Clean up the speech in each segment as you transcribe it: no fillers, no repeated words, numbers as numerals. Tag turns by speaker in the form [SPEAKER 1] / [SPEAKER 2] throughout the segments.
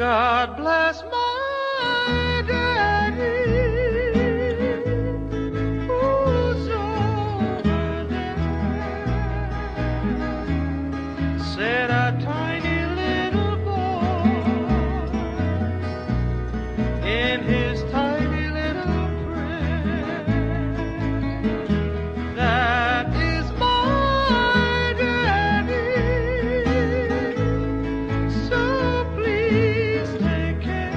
[SPEAKER 1] God bless my daddy, who's over there. Said a tiny little boy in his tiny little prayer. That is my daddy, so please take care.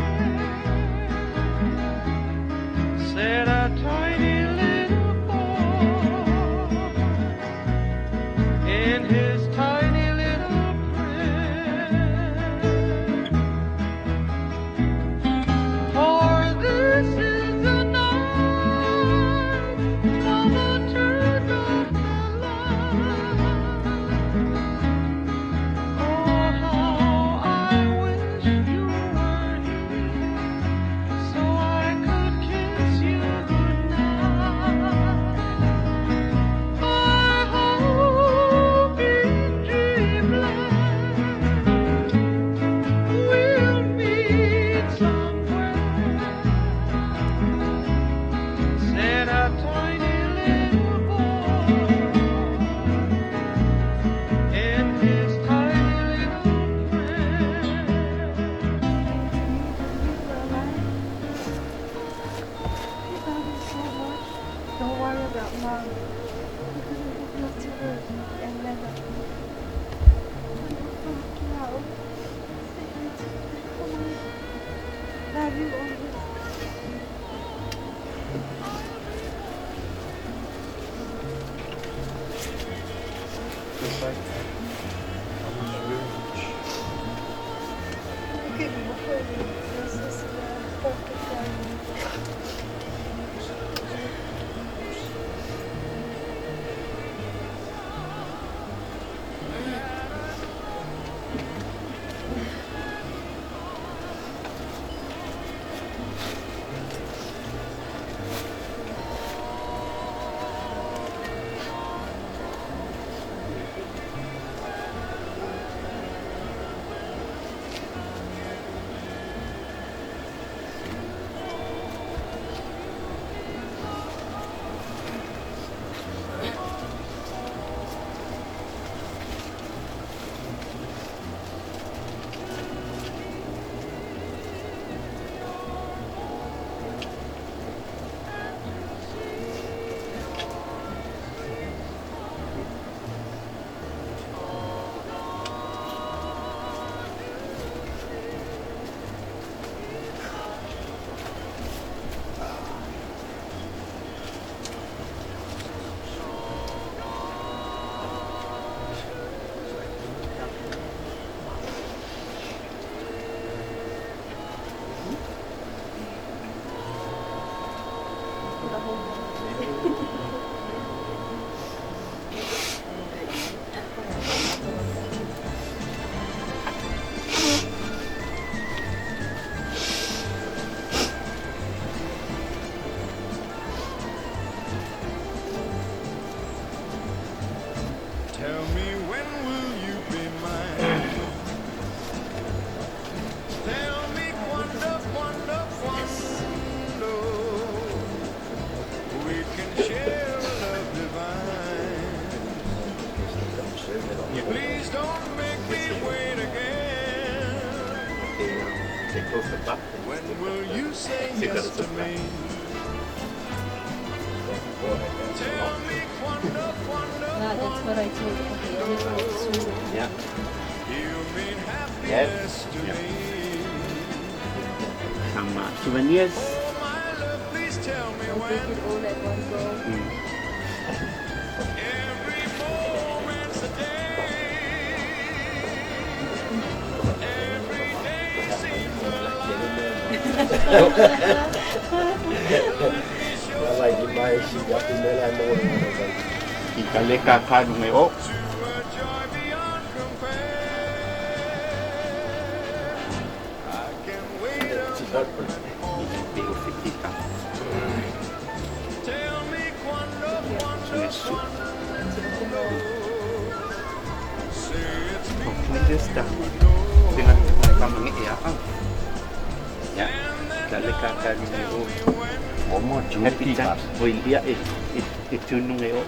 [SPEAKER 1] Said a tiny little boy in his tiny little prayer. For this is the night Mama turned off the light. Oh, how I wish you were here so I could kiss you goodnight. I hope in dreamland we'll meet somewhere. Said a tiny little boy in his tiny little prayer.
[SPEAKER 2] We love you so much. Don't worry about Mom. Because we have Matilda and Leonard. Now, say hi to me. Love you always.
[SPEAKER 3] Goodbye. I wish you very much.
[SPEAKER 2] Okay, this is the perfect time.
[SPEAKER 4] Tell me, when will you be mine? Tell me quando, quando, quando we can share a love divine. Please don't make me wait again.
[SPEAKER 3] They close the back.
[SPEAKER 4] When will you say yes to me? Tell me quando, quando,
[SPEAKER 2] Yeah, that's what I told her.
[SPEAKER 4] You mean happiness to me.
[SPEAKER 3] Some souvenirs.
[SPEAKER 4] Oh, my love, please tell me
[SPEAKER 2] I'll
[SPEAKER 4] when.
[SPEAKER 2] take it all at one go.
[SPEAKER 4] Every moment's a day. Every day seems alive.
[SPEAKER 5] Like mai si aku mela mo
[SPEAKER 3] I ka leka ka nunga o.
[SPEAKER 4] To a joy beyond compare. I can wait a
[SPEAKER 3] I o fitika.
[SPEAKER 4] Tell me quando, quando, quando. Say it's me
[SPEAKER 3] This dah. Dengan kamangi ia. le kaka ni me o.
[SPEAKER 5] Mo
[SPEAKER 3] Happy time. Oi ia e e e tunu ngai o.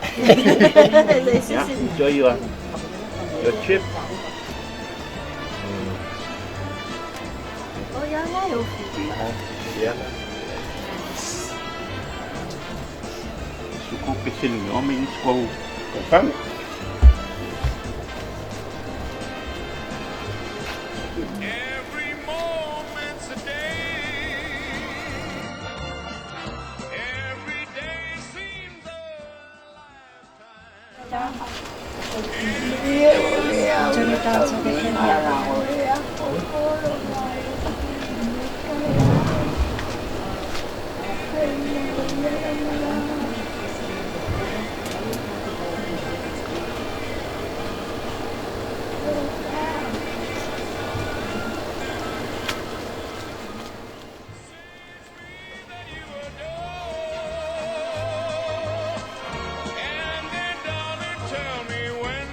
[SPEAKER 3] Yeah, enjoy your trip.
[SPEAKER 2] Oh, ya la yo fi.
[SPEAKER 5] Yeah.
[SPEAKER 3] Suko pese ni o me ni ko ko.
[SPEAKER 4] Every moment's a day. Every day seems a lifetime. That you adore. And then, darling, tell me when.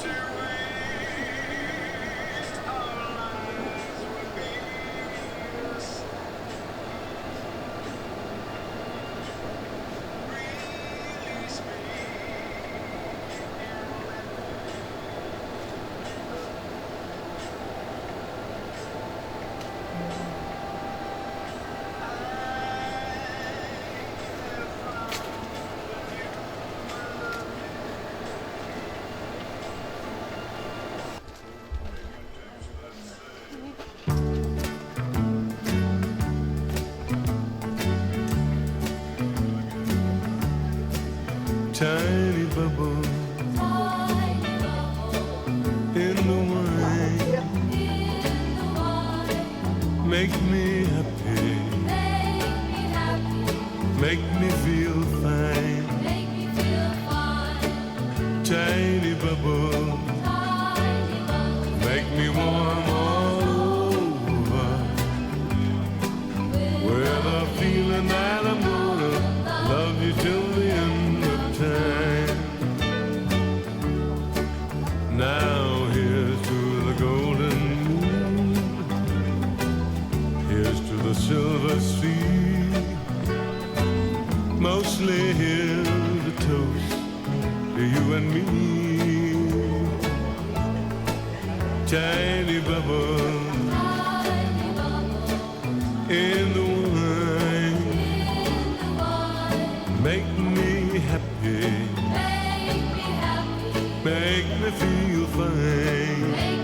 [SPEAKER 4] To waste our lives would be Release me. Tiny bubble in the wine, make me happy, make me feel fine. Tiny bubble, make me warm all over. With a feeling that I'm gonna love you till the end of time. Now here's to the golden moon. Here's to the silver sea. Mostly here's a toast to you and me. Tiny bubble in the wine. Make me happy. Make me feel fine.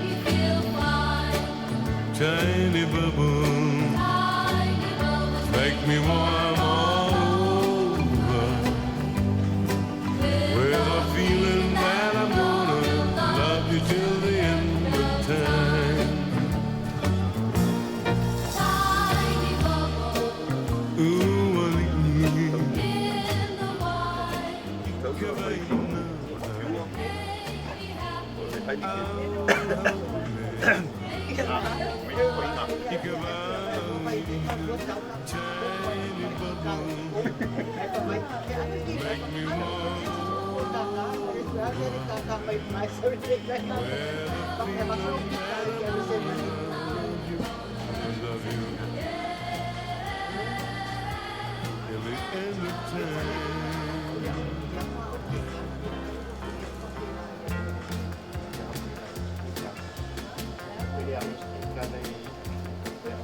[SPEAKER 4] Tiny bubble. Make me warm all over. With a feeling that I'm gonna love you till the end of time. Ooh, Tiny bubble, make me warm. Love you till the end of time.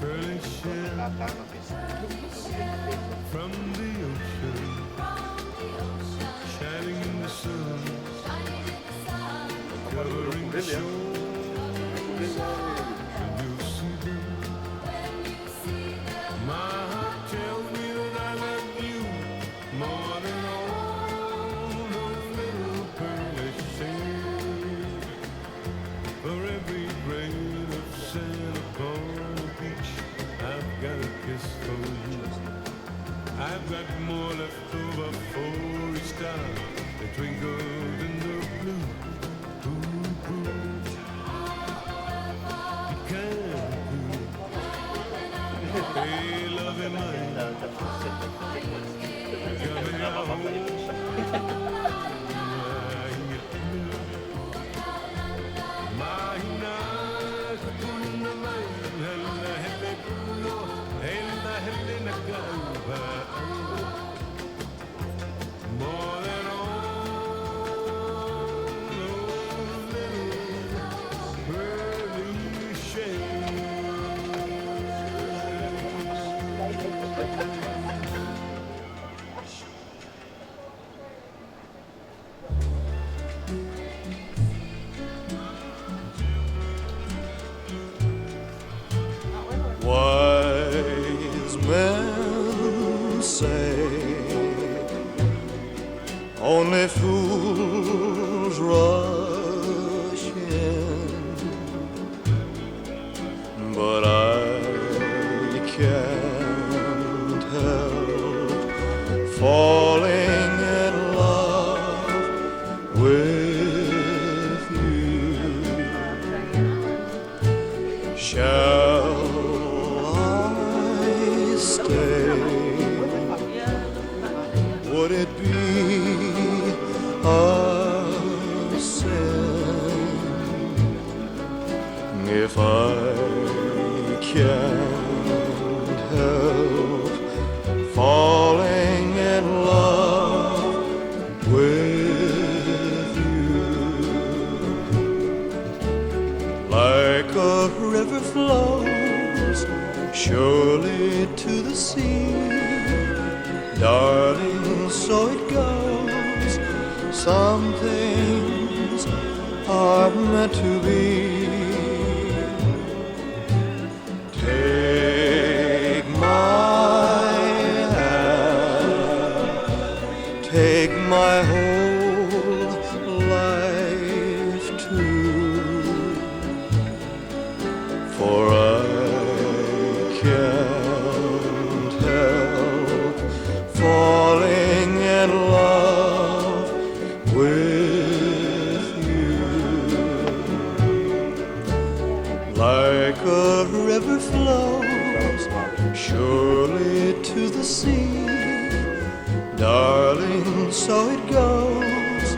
[SPEAKER 4] Pearly shell from the ocean, shining in the sun, covering the shore. When you see them, my heart tells me that I love you more than all those little pearly shells. For every grain of sand upon the beach, I've got a kiss for you. I've got more left over for each star that twinkled in the blue. Ooh, ooh. You can Hey, love in mine. Coming home. More than all those little pearly shells.
[SPEAKER 6] Wise men say only fools rush in, but I can't help falling in love with you. Shall I stay? Would it be a sin if I can't help falling in love with you? Like a river flows surely to the sea, darling, so it goes. Some things are meant to be. Take my hand, take my whole life too, for I can't help falling in love with you. Like a river flows surely to the sea, darling, so it goes.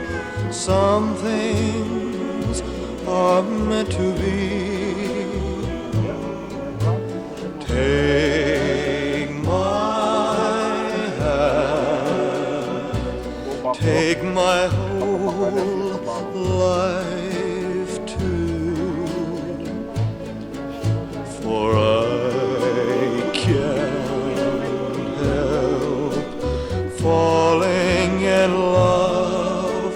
[SPEAKER 6] Some things are meant to be. Take my hand, take my whole life too, for I can't help falling in love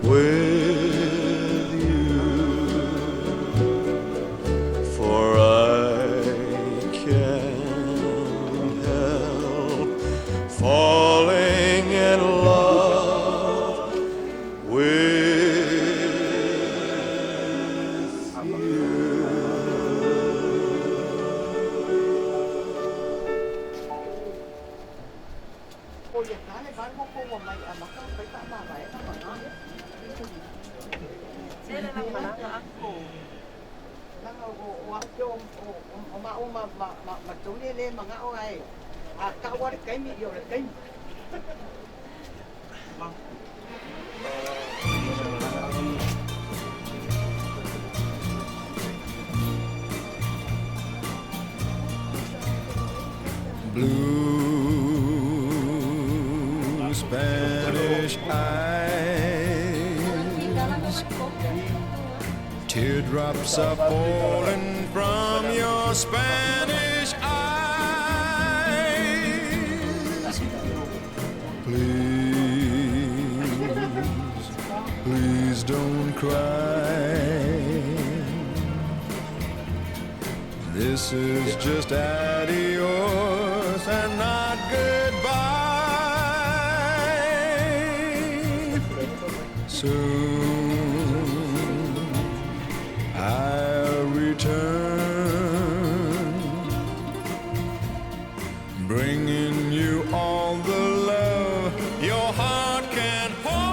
[SPEAKER 6] with you. For I can't help falling in love with you.
[SPEAKER 4] Blue Spanish eyes, teardrops are falling from your Spanish eyes. Please, please don't cry. This is just adios and not goodbye. Soon I'll return, bringing you all the love your heart can hold.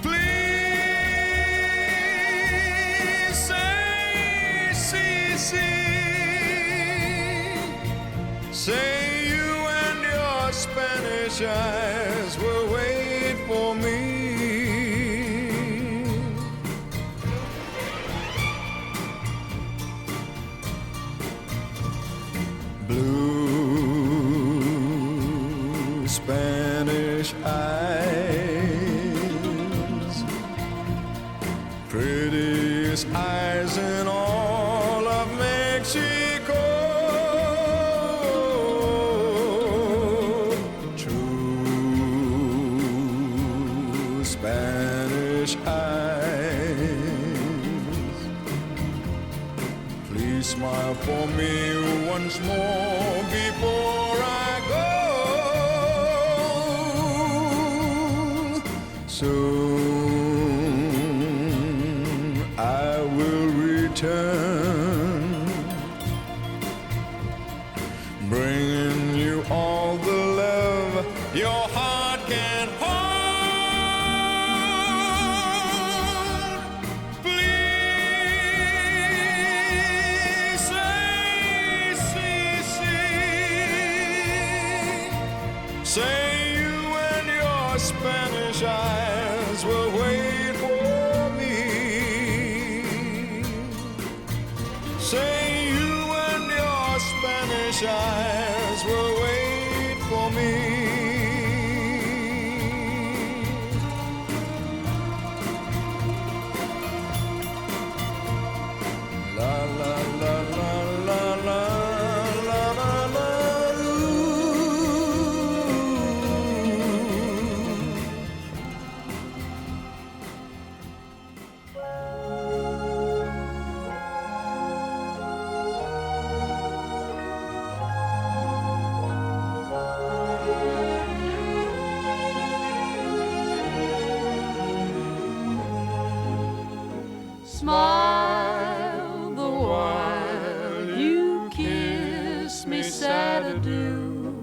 [SPEAKER 4] Please say, see, see. Say you and your Spanish eyes will wait for me. Blue Spanish eyes, prettiest eyes in all of Mexico. True Spanish eyes. Please smile for me once more before I go. Soon I will return, bringing you all the love your heart can hold. Please say, see, see. Say you and your Spanish eyes will wait for me. Say you and your Spanish eyes will wait for me. La la la la la la la la la ooh.
[SPEAKER 1] Smile the while you kiss me sad adieu.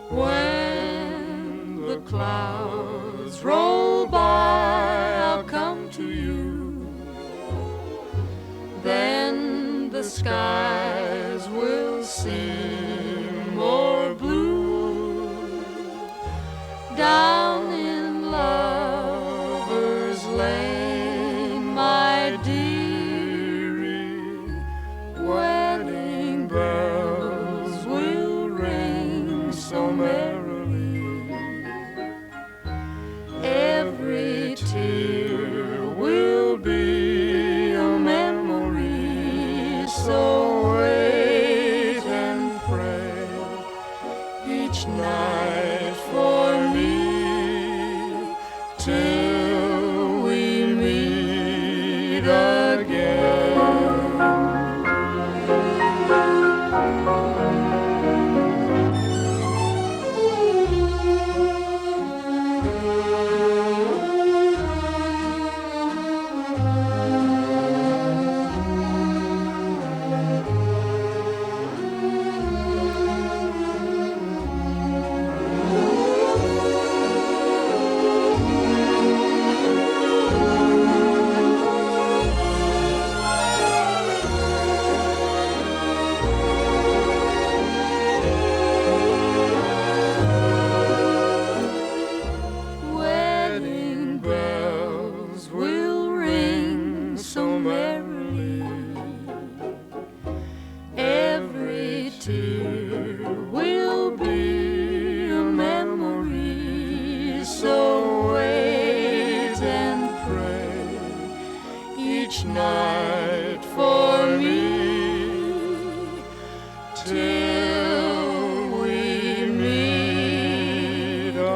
[SPEAKER 1] When the clouds roll by, I'll come to you. Then the skies will seem more blue. Down in Lover's Lane, my dearie, wedding bells will ring so merrily. Every tear will be a memory, so wait and pray each night for me till we meet again. Wedding bells will ring so merrily. Every tear will be a memory. So wait and pray each night for me till we meet again.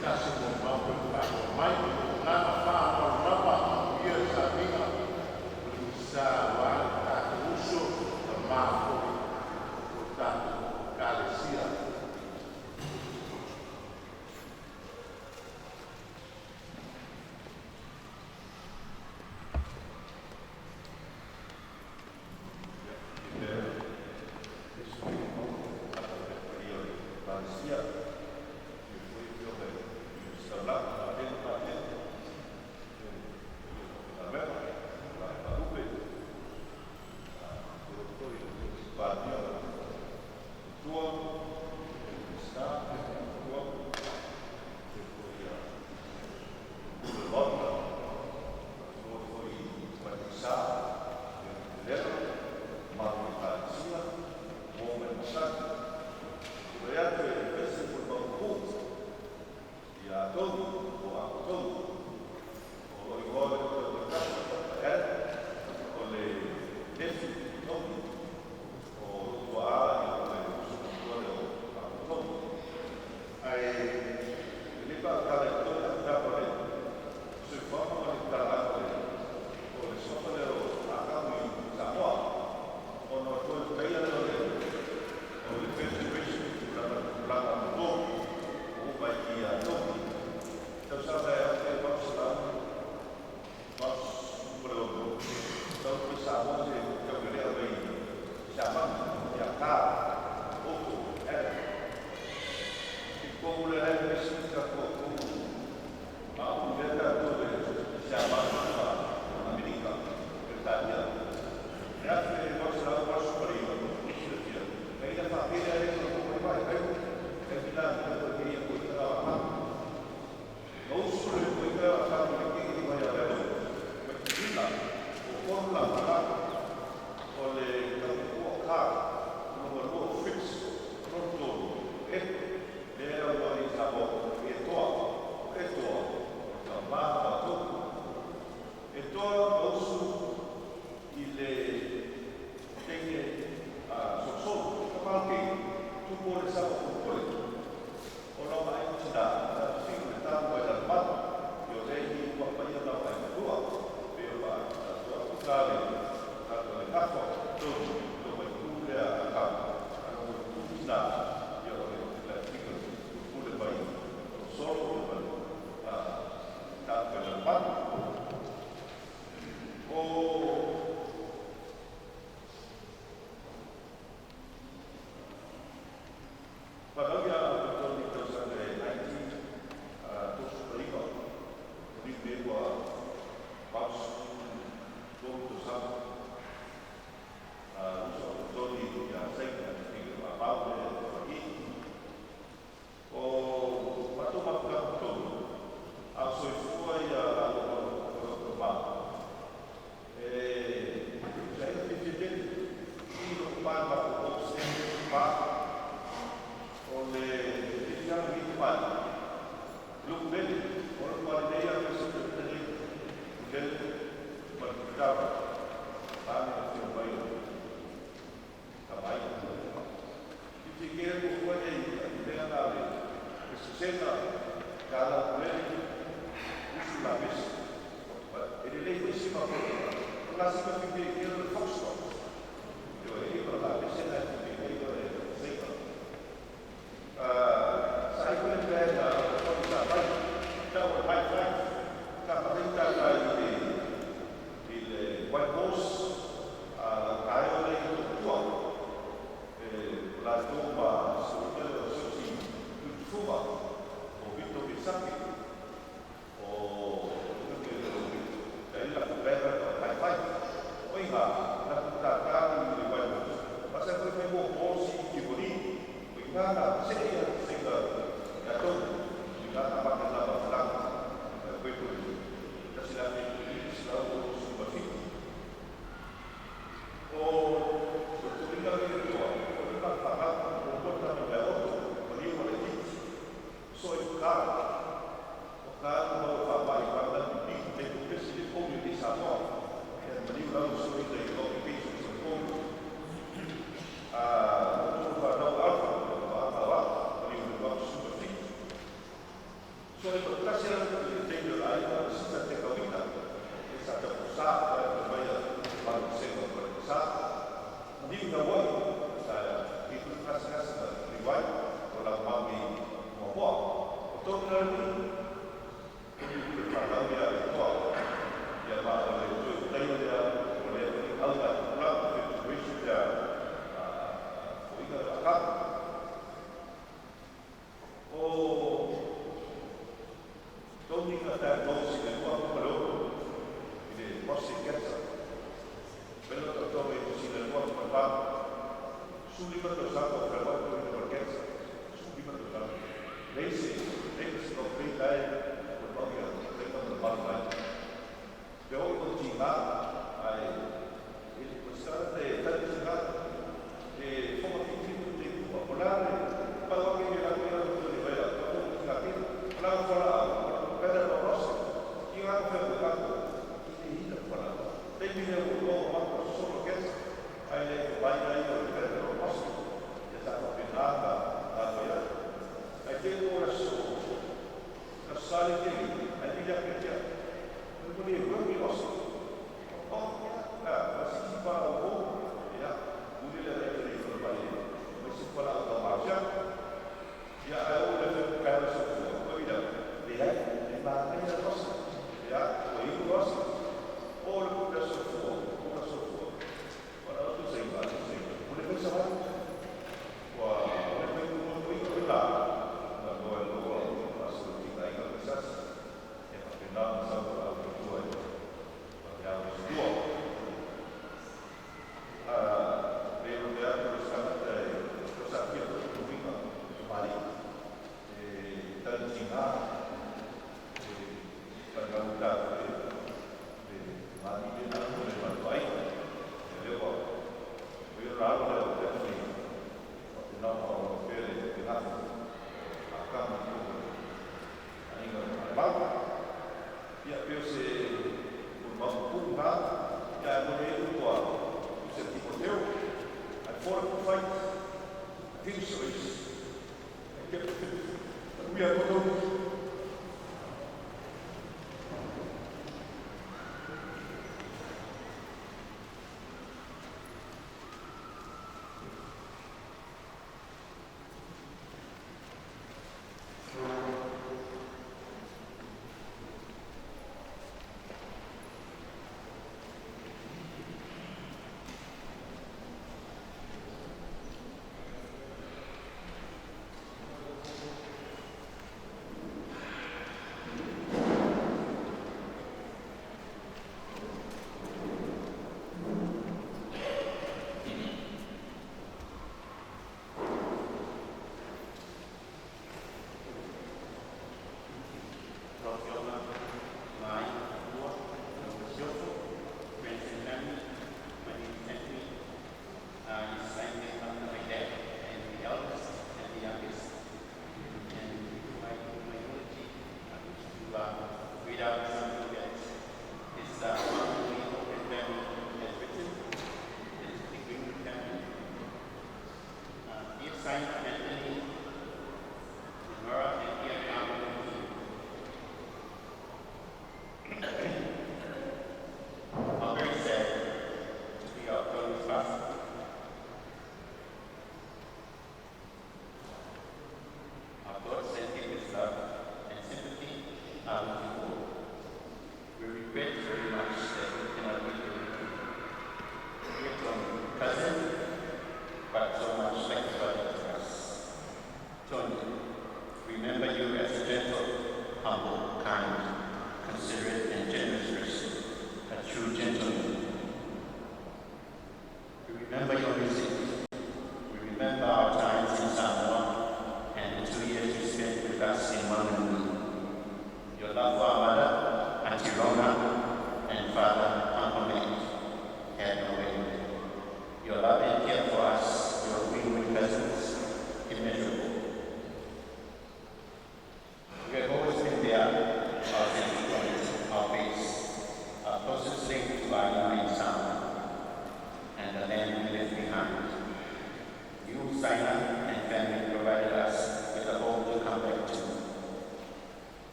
[SPEAKER 7] tasi mo mau koe whaanoa mai, o ngana whaanoa lava, ia sa vinga, o le misa wa le tātou uso, ta māfoi, o tātou kalesia.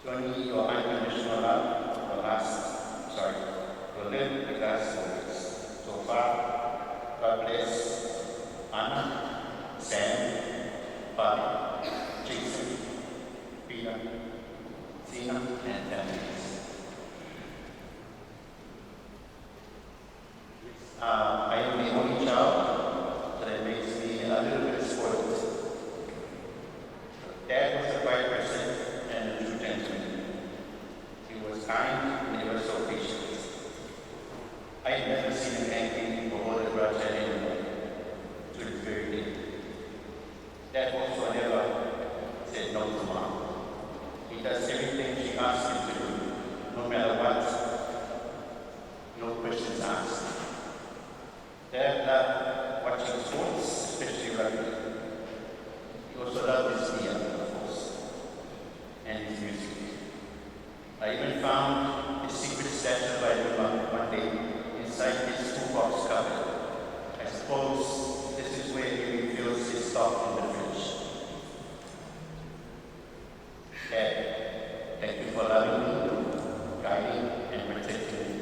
[SPEAKER 8] Tony, your unconditional love will last, sorry, will live with us always. Anna, Sam, Bobby, Jason, Peter, Zena, and families. I am the only child, so that makes me a little bit spoiled. Dad was a quiet person and a true gentleman. He was kind and he was so patient. I had never seen him angry or hold a grudge at anyone to this very day. Dad also never said no to Mom. He does everything she asks him to do, no matter what, no questions asked. Dad loved watching sports, especially rugby. He also loved his beer, of course, and his music. I even found his secret stash of Vailuma one day inside his toolbox cupboard. I suppose this is where he refills his stock in the fridge. Dad, thank you for loving me, guiding and protecting me.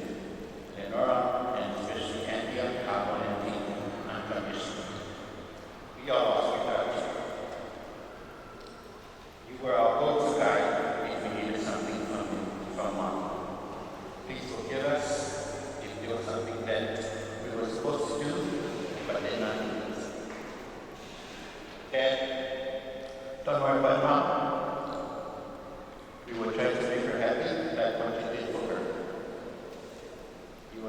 [SPEAKER 8] Lenora, and especially Anthea, Carmel, and Pete, unconditionally. We are lost without you. You were our go-to guy if we needed something from Mom. Please forgive us if there was something that we were supposed to do, but did not do it. Dad, don't worry about Mom. We will try to make her happy, like what you did for her. You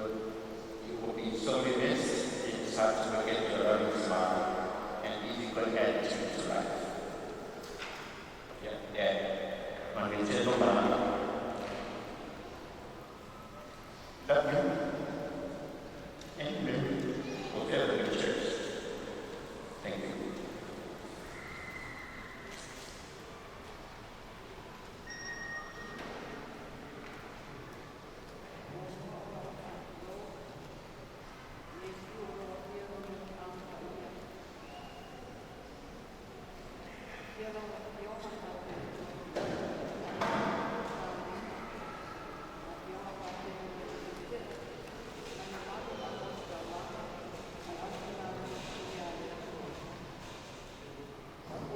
[SPEAKER 8] will be sorely missed. It is hard to forget your loving smile and easygoing attitude to life. Yeah, Dad. Manuia Mama. Love you. And memory will forever be cherished. Thank you.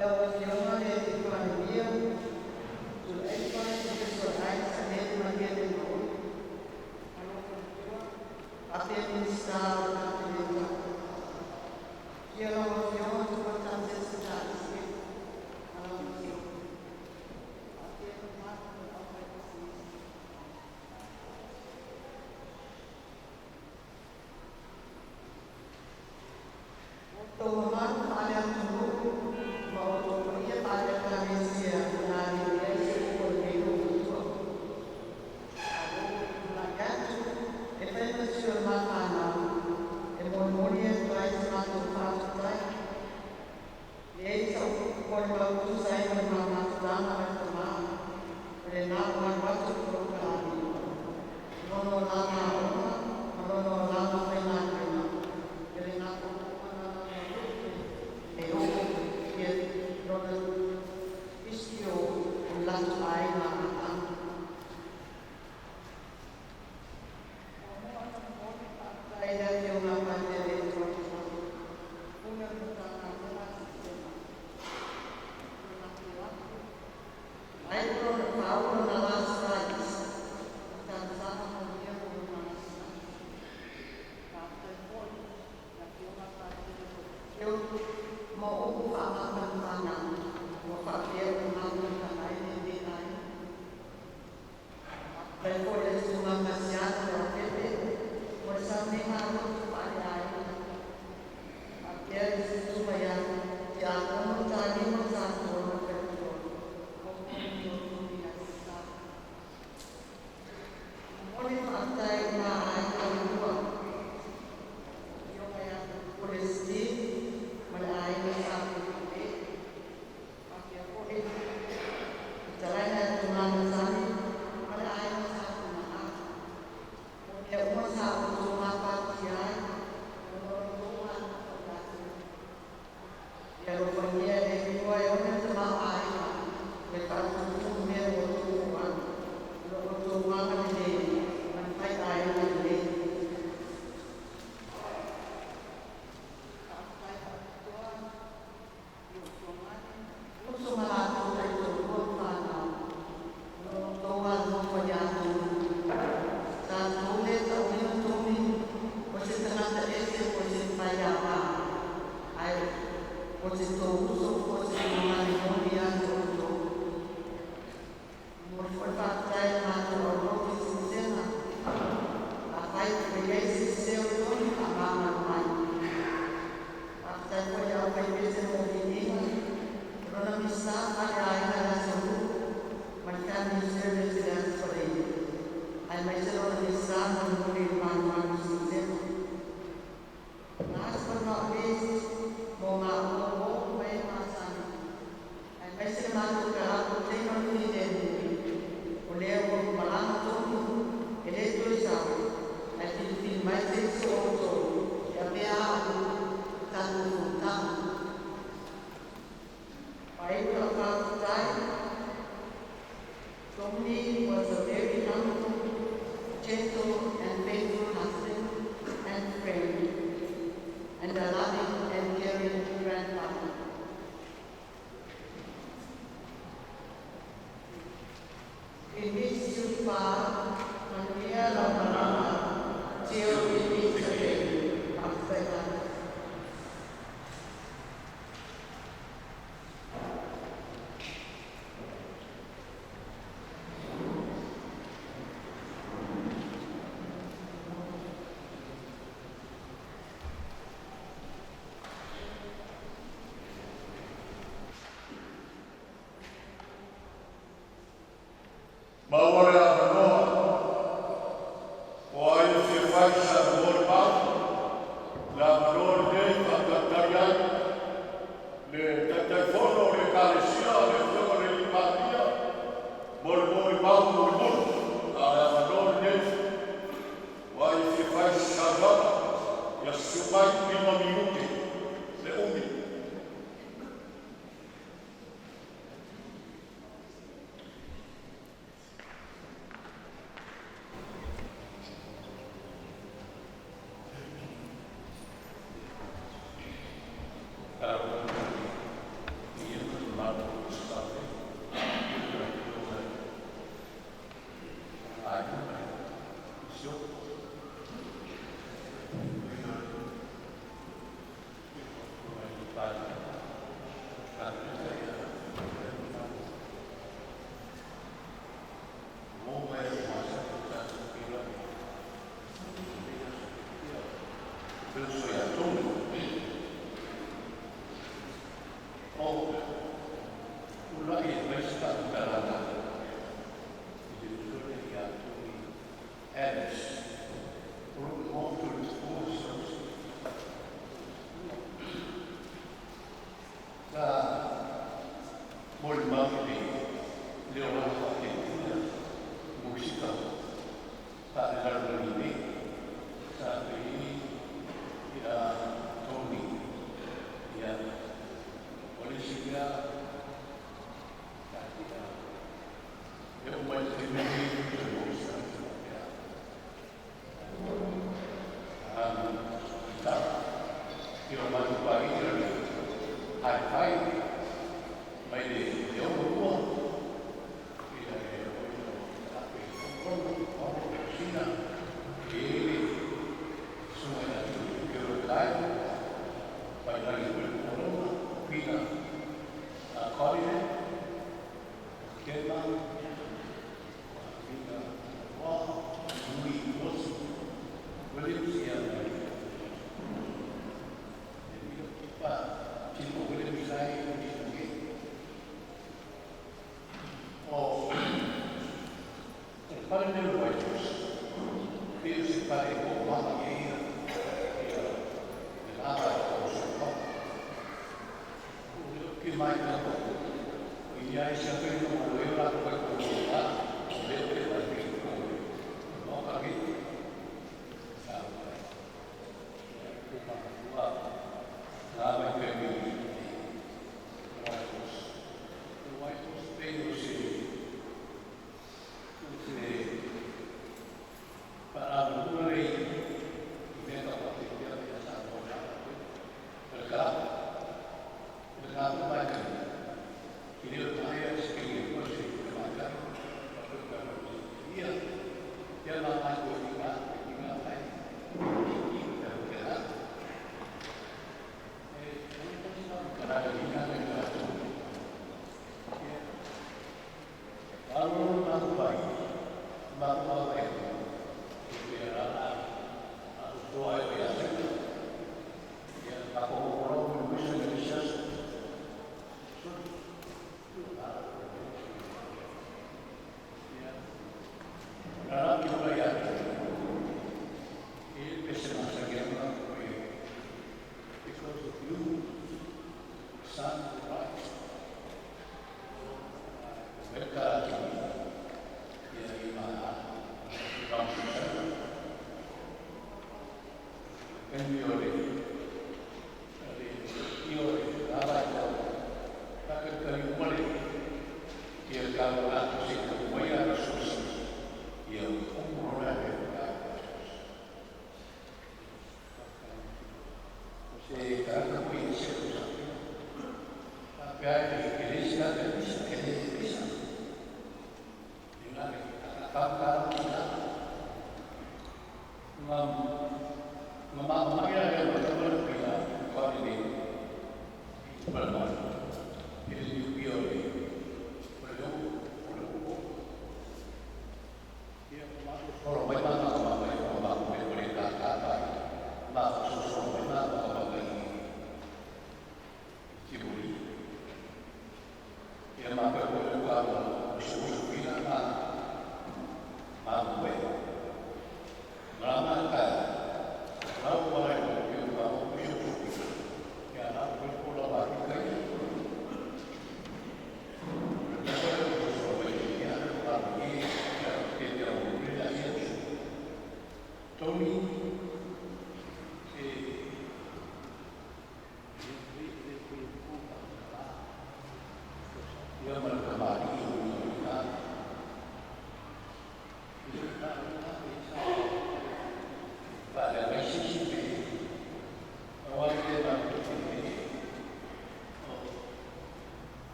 [SPEAKER 9] Lau Afioga le Palemia, Tuilaepa Apisai Lemaialetoa, Afea Minisita o le Kapeneta. Ia lau Afioga Tumatase Sitasi, lau Afioga. Afea mamalu o le aufaipisinisi. O outou mamalu faaleatunuu ma outou paia faale-Ekalesia na alii ai se upu a lenei loumatua. Tulai atu e fai ma sui o le ma fanau e molimoli atu ai se matou faafetai. E ai sa'u molimau tusa ai ma le mamafutaga ma le tamā o lena ua alu atu i polokalame lono o lana aoga ma lona olaga faigaluega e lena e oo ia lona isi o o le latou aiga amataga. Faafetai le Afioga Patele Pule o le Matagaluega Sistema. Ai Paulo na last rites. Talosaga manuia mo lona gasegase. Faafetai foi le Afioga Patele ma upu faamafanafana ua faapea ona matamata ai lenei aiga. Faafetai foi le Susuga Kasiano Leaupepe mo le sauniga loto faaleaiga. Faapea le Susuga ia Tiakono Talima Satoa ma le faletua mo o Sa. Momoli faafetai i ma aiga e lua. Afioga ia Pule Steve ma le aiga Sa Pule. Faapea foi fetalaiga ia Tumamasani ma le aiga Sa Tumaa. O mea uma sa outou gapatia ai ona o le tou agafau atu. Ia alofagia e le Atua e one tamaoaiga ma le faatutumu mea ua tuuu atu. O lo outou agalelei ma le faiaiga lelei. O se tou uso po o se tuumale moni ia te outou. Momoli foi le faafetai i le matou aulotu i Silisega. Afai ua i ai se sese o Tony, faamagalo mai. Faafetai foi i le aufaipese mo viiga, o lona Misa ma le aiga i le Aso Lulu ma le Family Service i le Aso Faraile, aemaise lona Misa mulimuli i le malumalu i Silisega. Last but not least, mo maua o ma e masani, aemaise le matou kalapu taima filemu, o lea ua malaga Tony e le toe sau, ae filifili mai se isi o outou e avea au i tatou fonotaga. Faaiu lau faafetai. Tony was a very humble, gentle and faithful husband and friend, and a loving and caring grandfather. We miss you, Pa. Manuia lau malaga. Till we meet again. Faafetai lava.
[SPEAKER 7] Maua le avanoa o ai e fia fai sa molimau, le avanoa lenei faatalitali ai le Taitaifono o le Ekalesia, le Afioga i le Palemia, mo le molimau mulimuli. A o le avanoa lenei o ai e fia fai se saunoaga, ia susu mai, 5 minute le umi.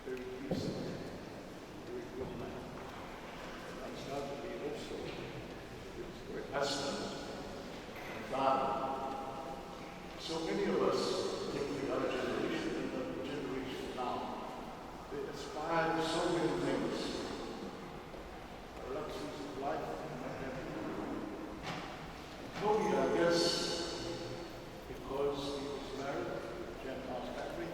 [SPEAKER 7] Very decent, very good man. Undoubtedly also husband and father. So many of us, particularly our generation and the generation now, they aspire to so many things. The luxuries of life and what have you. Tony, I guess, because he was married to Jan Patrick,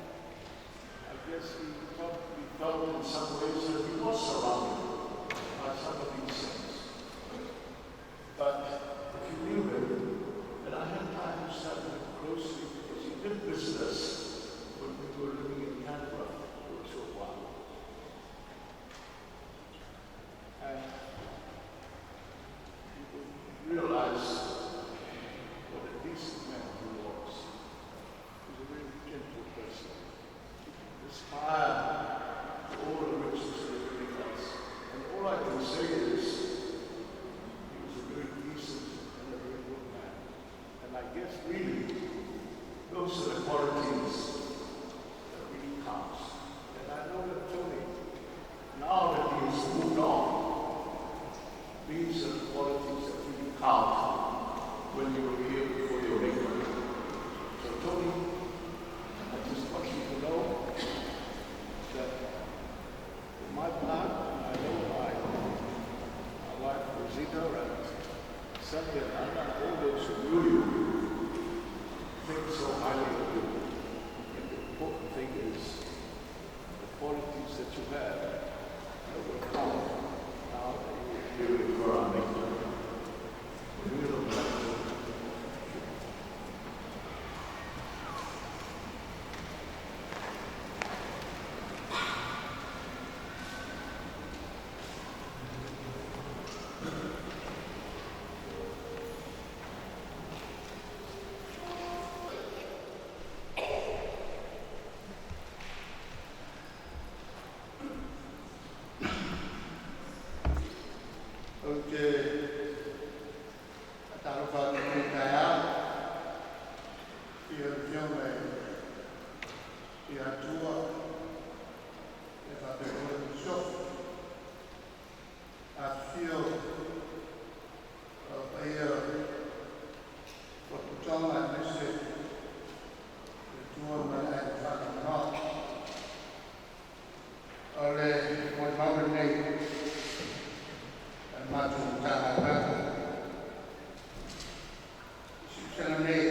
[SPEAKER 7] I guess he probably felt in some ways that he was surrounded by some of these things. But if you knew him, and I had time to study him closely because he did visit us when we were living in Canberra for a short while. And you would realize what a decent man he was. He was a very gentle person. He didn't aspire to all the riches and everything else. And all I can say is he was a very decent and a very good man. And I guess really, those are the qualities that really counts. And I know that Tony, now that he has moved on, these are the qualities that really count when you're here before your maker. So Tony, I just want you to know that for my part, and I know my wife Rosita and Sonny and Anna, and all those who knew you, think so highly of you. And the important thing is the qualities that you have that will count now that you appear before our maker. Real blessing.
[SPEAKER 10] Ou te faatalofa atu i lenei taeao i lau Afioga i Atua e faapea foi le Masiofo. Afifio o paia o Tutoga aemaise le Tua ma le Aiga Faataunoa. O le molimau lenei a le matou Matagaluega. Silasila nei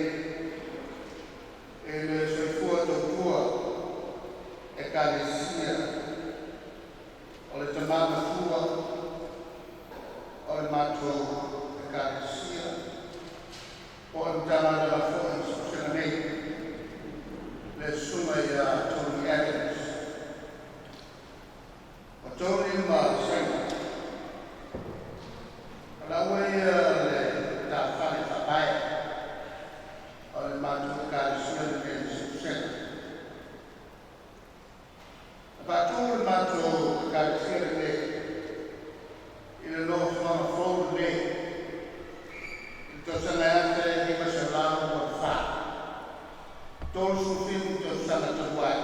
[SPEAKER 10] e le soifua tautua Ekalesia o le tamā matua o le matou Ekalesia po o le Matagaluega foi silasila nei le susuga ia Tony Adams. O Tony ma Saina, o laua ia le matafale faavae o le matou Ekalesia lenei i Siusega. Na faatu le matou Ekalesia lenei i le nofoaga fou lenei i le tausaga e 1984, 37 tausaga talu ai.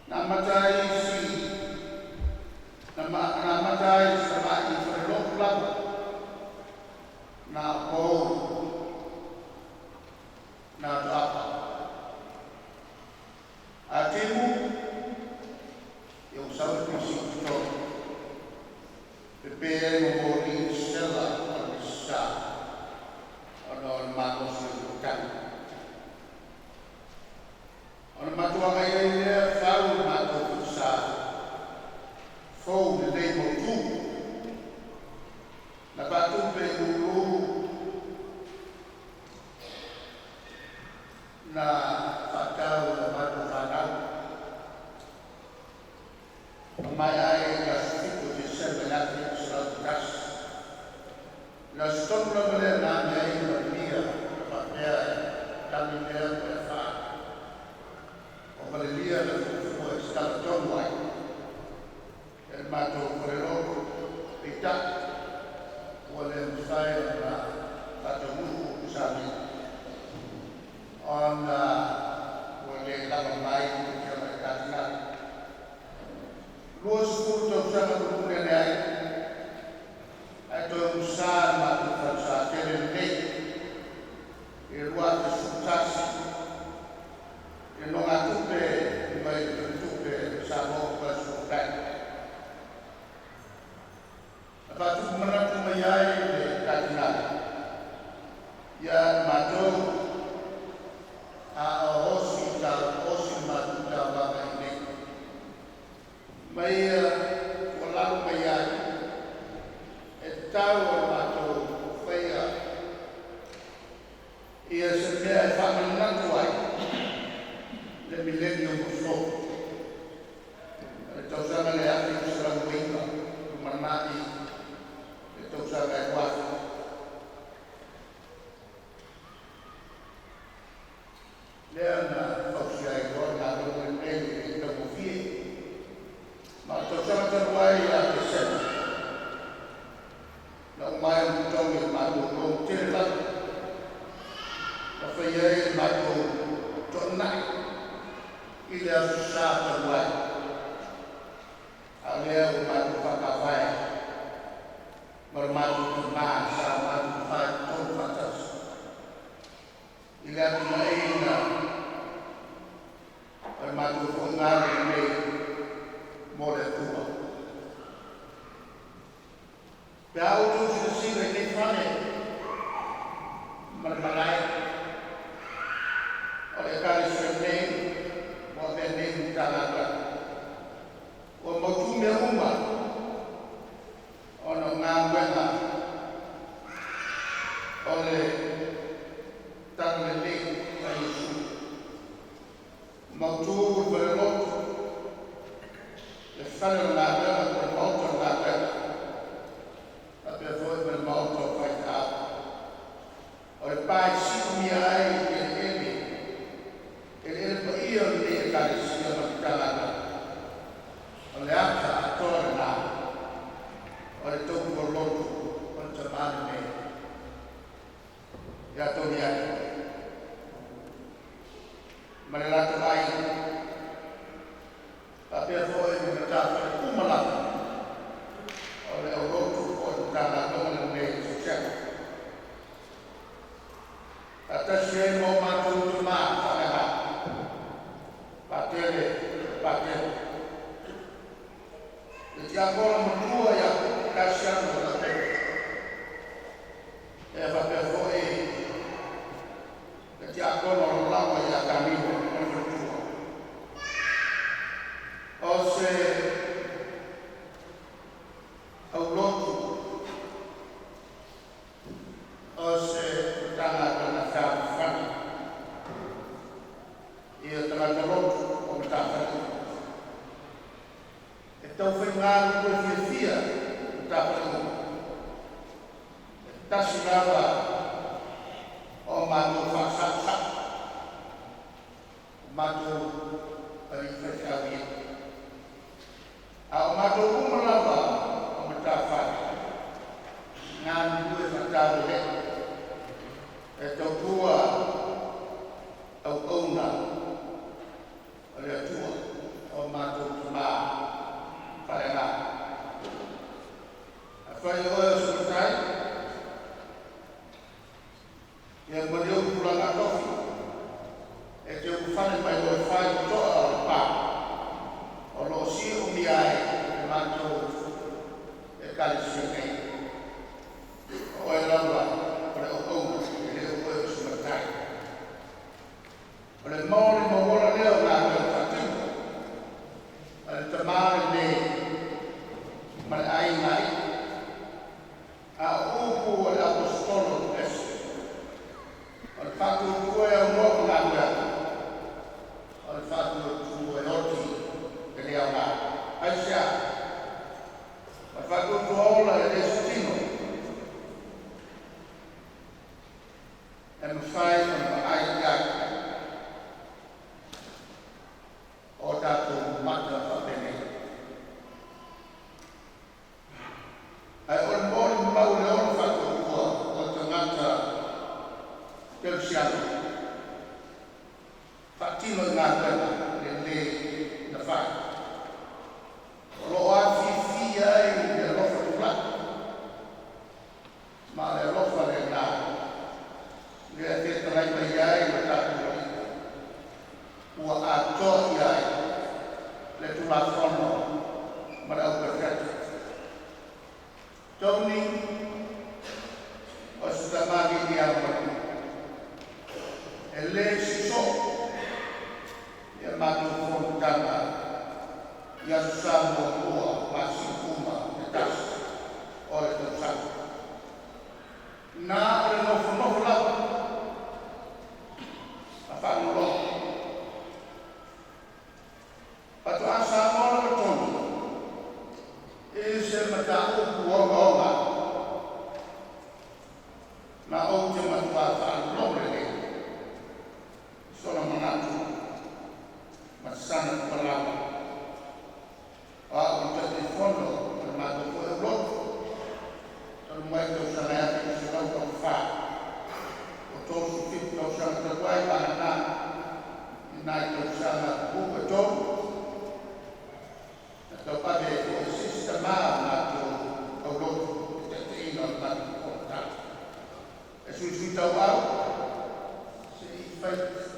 [SPEAKER 10] Na amata ai si na, ma, na amata ai sa ma'i falelotu lava na o pou na toapa. A timu, ia ua sau le pisi i totonu, pepe ai ma moli sela o le sa ona o le malosi o le tani. Ona matuaga ai lea fau le matou falesa fou lelei mautu. Na faatupe i lulu na faatau e matou fanau. Na maea ai i le aso 7 o Tesema i le 1901. Le aso tonu lava lea na ame ai le Palemia na faapea e tali lea mo le afa. O Valelia na fuafua e tatala tonu ai e le matou falelotu, peitai ua le mafai ona faataunuu Sami ona ua le lava mai le Afioga i le Katinala. 20 tausaga mulimuli ane ai, ae toe umusa le Tau o le matou faia ia se mea e faamanatu ai le milenium fou, le tausaga le 1999 lumanai le tausaga e 2000. Lea na fausia ai loa le galuega lenei e le taugofie. Ma o le tausaga talu ai ia Tesema na uma ai ona totogi e le matou loan tele lava na fai ai le matou toanai i le aso Sa talu ai, a o lea ua matou faamavae ma le matou tamā sa matou faitonu faatasi i le atinaeina o le matou foaiga lenei mo le Atua. Pe a outou silasila i nei fale ma le malae o le Ekalesia nei ua avea nei ma Matagaluega, ua mautu mea uma ona o galuega o le Talalelei a Iesu. Mautu le falelotu, le fale o le galuega po o le maota o le galuega, faapea foi ma le maota o faifeau. O le pa e siumia ai eleele, eleele paia o lenei Ekalesia ma le Matagaluega. O le ata atoa lena o le tautua lotu o le tamā lenei ia Tony Atu ma le latou aiga, faapea foi ma matafale uma lava o le aulotu po o le Matagaluega lenei o Sosega. Faatasi ai ma o matou tamā faaleagaga, Patele Patele, le tiakono matua ia Kasiano Lapele, e faapea foi le tiakono lagolago ia Kamilo ma le faletua. O se aulotu o se Matagaluega fealofani ia tagata lotu o matafale e taufaigalulue fiafia matafale uma. E tasi lava o matou faasaosao o matou alii faifeau ia, a o matou uma lava o matafale galulue faataulelei e tautua auauna o le Atua o matou tamā faaleagaga. Afai o oe o se matai, ia malie ou tulaga tofi e te ulufale mai loa e fai le toa o le pa o lo o siumia ai le matou Ekalesia nei. O oe lava o le auauna, e le o oe o se matai. O le molimau ola lea o galuega faatino a le tamā lenei ma le aiga ai. A o upu o le aposetolo ese, o le faatuatua e aunoa ma galuega, o le faatuatua e oti e le aoga. Aisea? O le faatuatua ola e le se tino e mafai ona vaai i ai o tatou mata faapenei. Ae o le molimau le ola faatuatua o tagata kerisiano faatino i galuega lelei na fai. O lo o afifi ai le alofa tulai ma le alofa lena lea fetalai mai ai le tatou Alii ua atoa i ai le Tulafono ma le auperofeta. Tony o se tamalii malu e lē sosoo ia matou fonotaga i aso Sa muamua masina uma e tasi o le tausaga. I se mataupu ogaoga ma ou te matuā faalogo lelei i sona manatu ma sana tuualalo. O a'u o le Taitaifono o le matou foi aulotu talu mai le tausaga e 1984, o 37 tausaga talu ai, vagana i nai tausaga pupuu e tolu na tauave ai foi e se isi tamā o matou aulotu le taitaiina o le matou fonotaga e suisui tauau se'i fai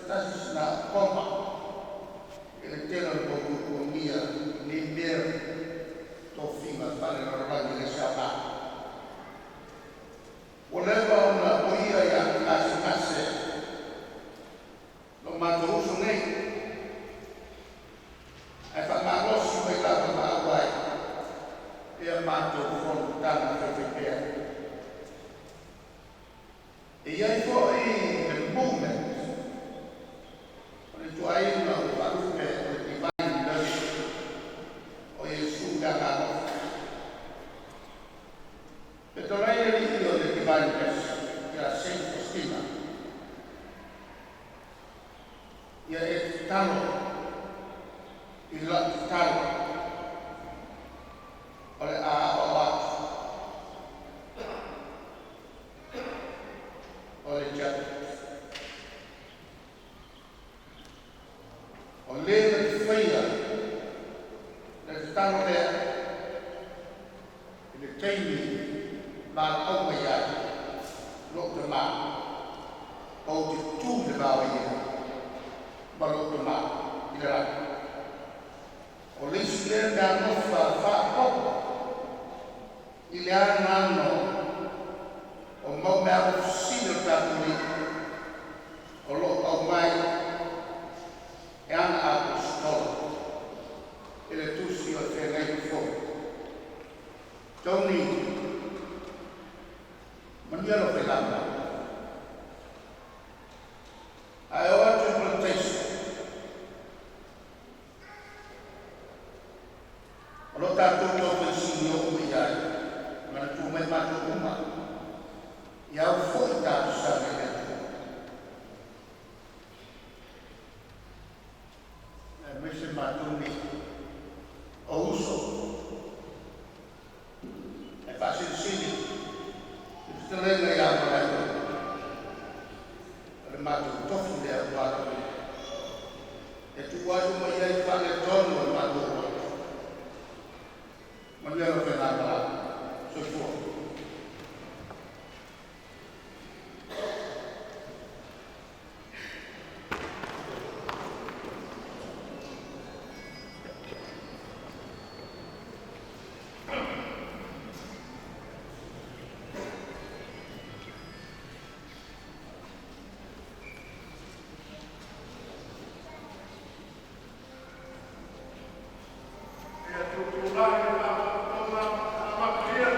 [SPEAKER 10] tasi sina koma i le tele o le mau tuatuagia nei mea tofiga faalelalolagi le saoga. Ua leva ona oia ia gasegase lo matou uso nei, ae faamalosi mai lava ma auai ia matou fonotaga faifaipea. E i ai fo'i le movement o le ituaiga ua faalupe o le Divine Mercy o Iesu le Agaalofa. Fetalai alii o le Divine Mercy ia Saint Faustina, ia e tatalo i lau tatalo o le a aoao atu o le chaplet. O le na te faia le tatalo lea i le taimi valaau mai ai lou tamā, ou te tu i le vao ia ma lou tamā i le lagi. O le isi lea meaalofa faaopoopo i le agaga o mau meaalofa sili o le tatou Alii o loo aumai e ana aposetolo i le tusi o le Feagaiga Fou. Tony, manuia lou failama. Ae o atu i plantation o lo tatou taufaisini o uma i ai, manatua mai matou uma, ia au foi talosaga i le Atua. Aemaise matou nei o uso e faasilisili i fetalaiga ia Malaeola o le matou tofi lea ua aloaia e tuu ai uma i ai faaletonu o le matou loto. Manuia lau faigamalaga. Soifua.
[SPEAKER 7] Ia tutulagi faapotopotoga amatalia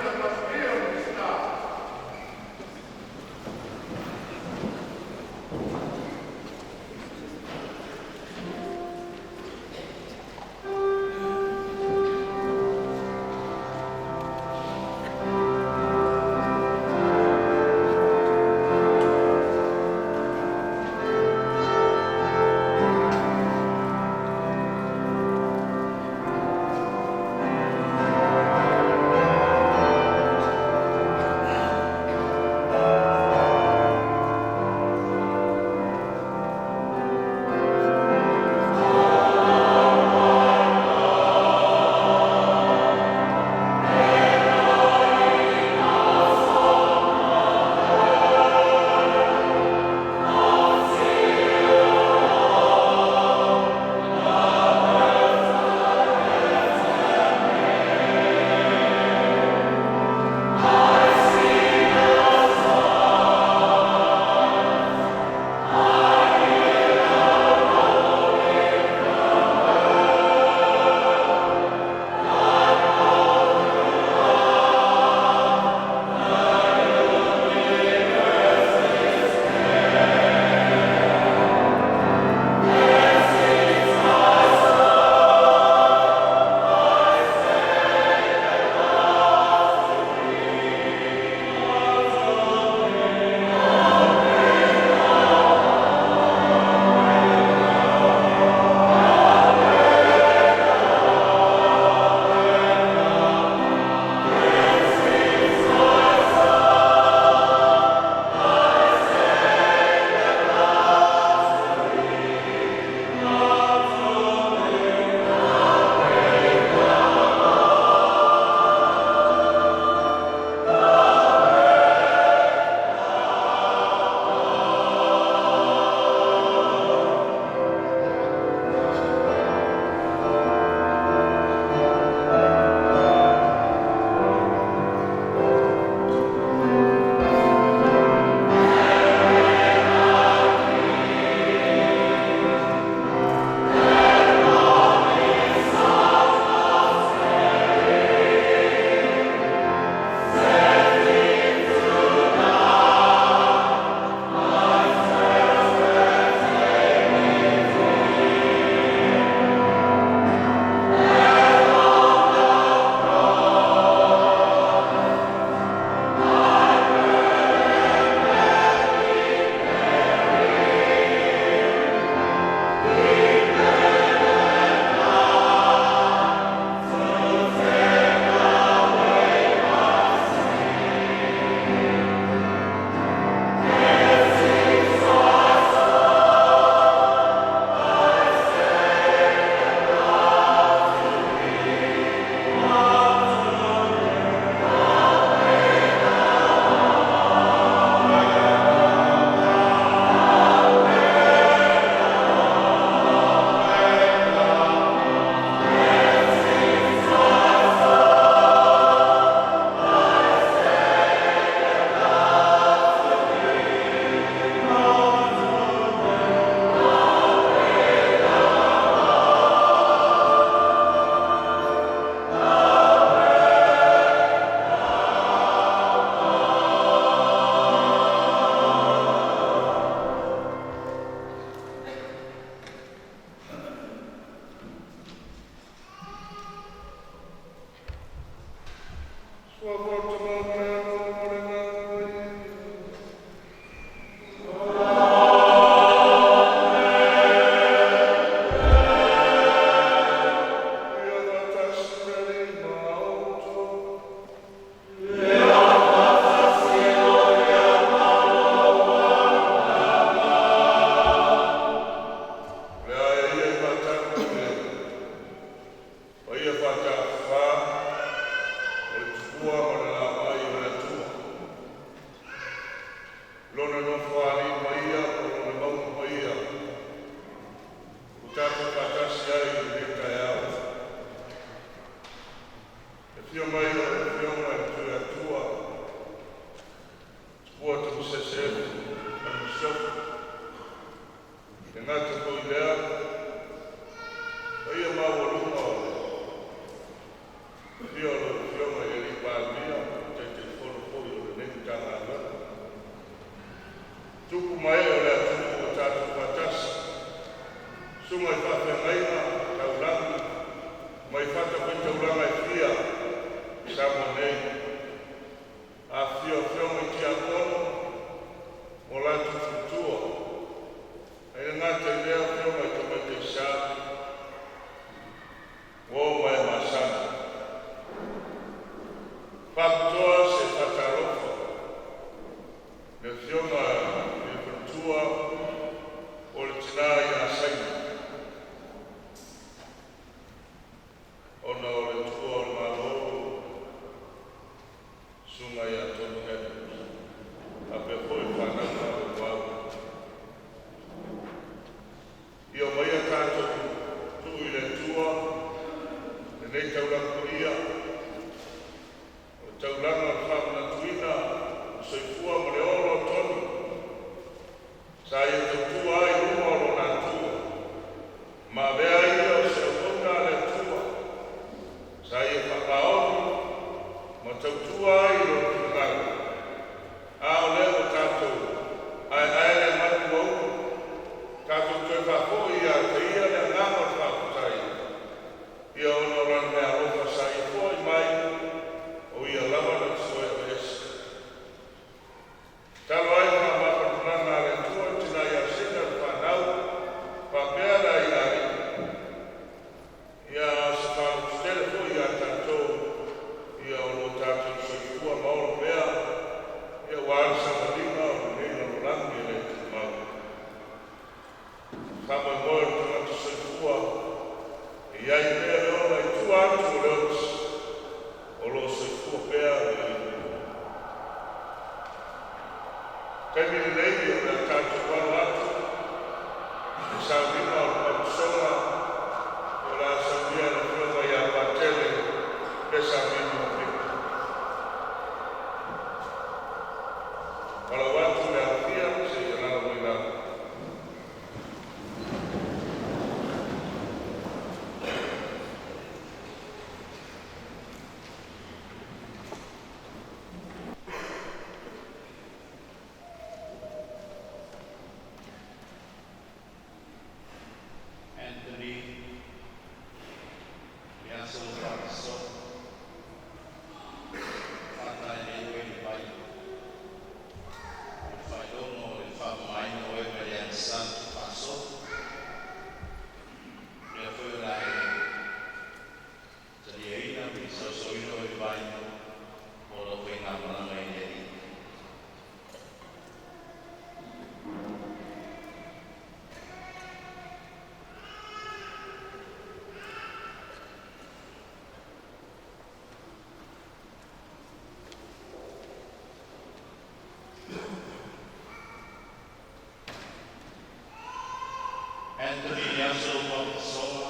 [SPEAKER 10] Anthony Yaso Papasoa,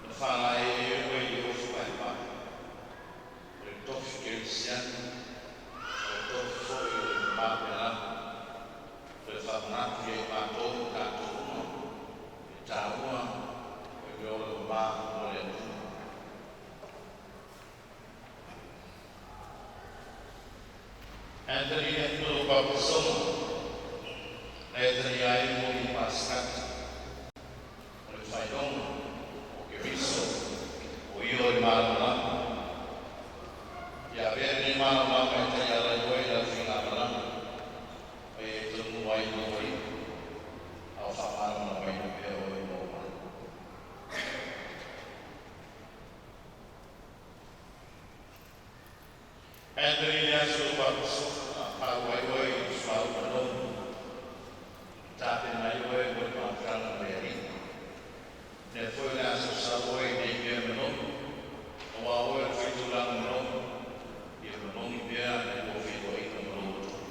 [SPEAKER 10] le whāngai e oe i ofu ai pai. O le tofi kerisiana, o le tofi foi o le māpelana, o le whamanatu i mātou o tātou uma, e tāua, o le ole o mā o le atua. Anthony Angelo Papasoa, na e tani ai mo i paskata, o le whaidonga, o ke riso, o i o i mālamalama. Ia vea
[SPEAKER 7] Anthony le aso ua faaauau ai oe i le suauu manogi, tapena ai oe mo le mafutaga ma le Alii. Lea foi o le a sausau oe i nei mea manogi, auā o oe o le faitulaga manogi, ia manogi pea le lua feiloaiga ma lou Atua.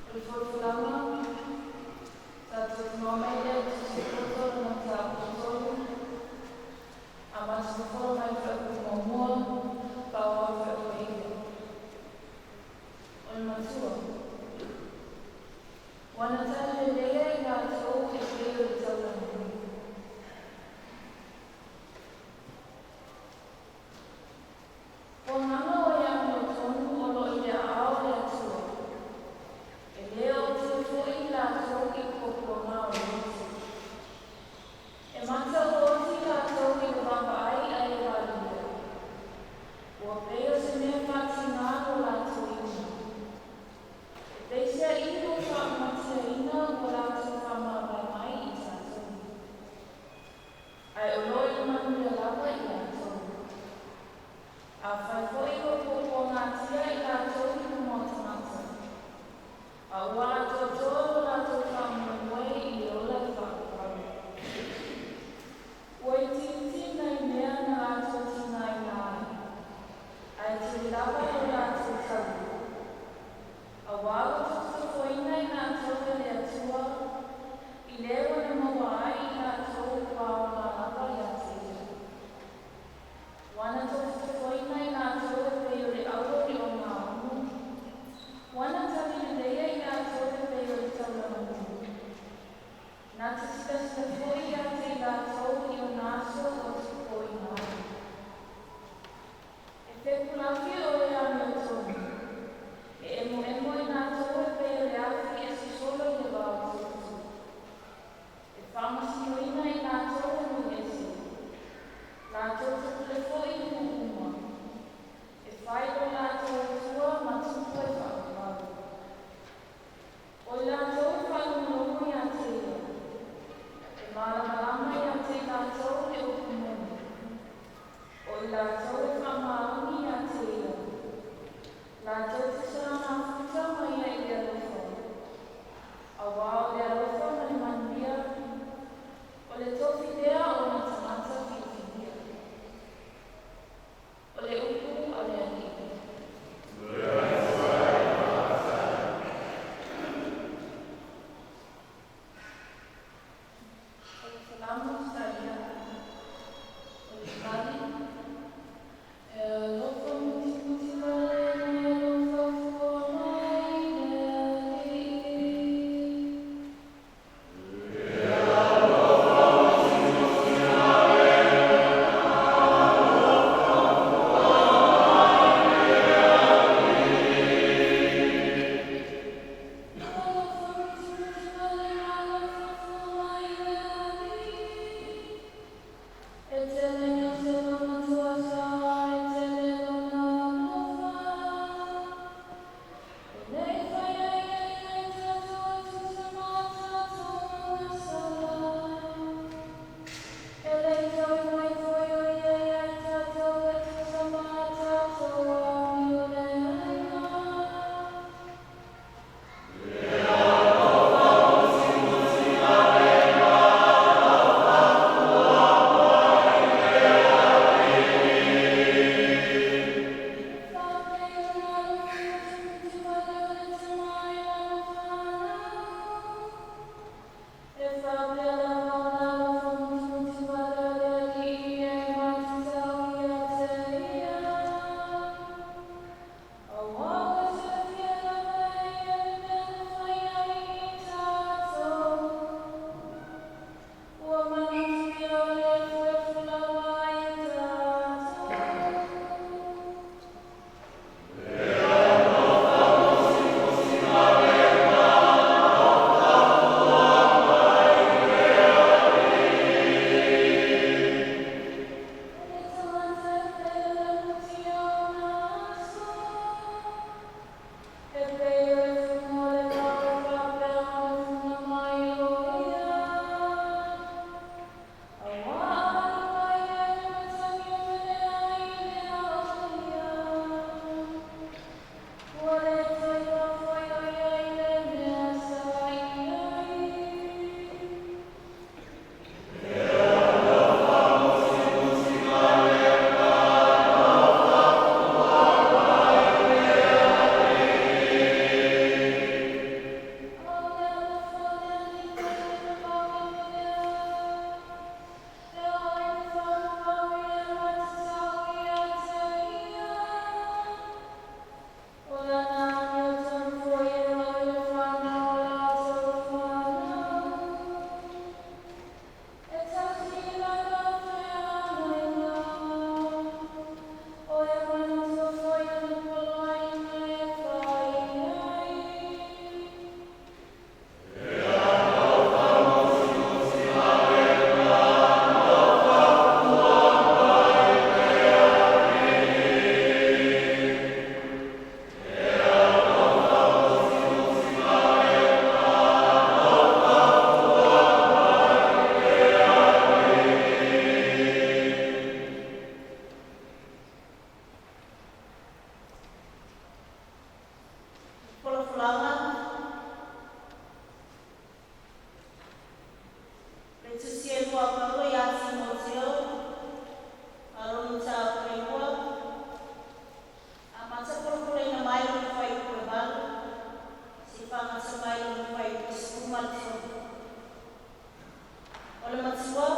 [SPEAKER 11] O le folafolaga sa tuunoa mai lea i Tusi Poto lona mataupu 3, amata fofola mai le fuaiupu muamua faaauau i le fuaiupu 9. O le matua, ua na talileleia i latou e pei o le taulaga nui. O agaga o le amiotonu o lo o i le aao o le Atua, e le ootia foi i latou i puapuaga o le motu. E mataoti i latou i le vaavaai ae le valilia. Ua pei o se mea faatigā lo latou iuga. E peiseai ua faamatiaina ua latou faamavae mai i tatou. Ae o lo o i le manuia lava i latou. Afai foi ua puapuagatia i latou i luma o tagata, a ua atoatoa lo latou faamoemoe i le ola e faaauau. Ua itiiti nai mea na latou tigaina ai, ae tele lava lo latou taua. Auā ua tofotofoina i latou e le Atua i le ua na maua ai i latou ua aoga lava ia te Ia. Ua na tofotofoina i latou e pei o le auro i le ogaumu, ua na talileleia i latou
[SPEAKER 12] Faamata mai lona fuaiupu 13. O le matua.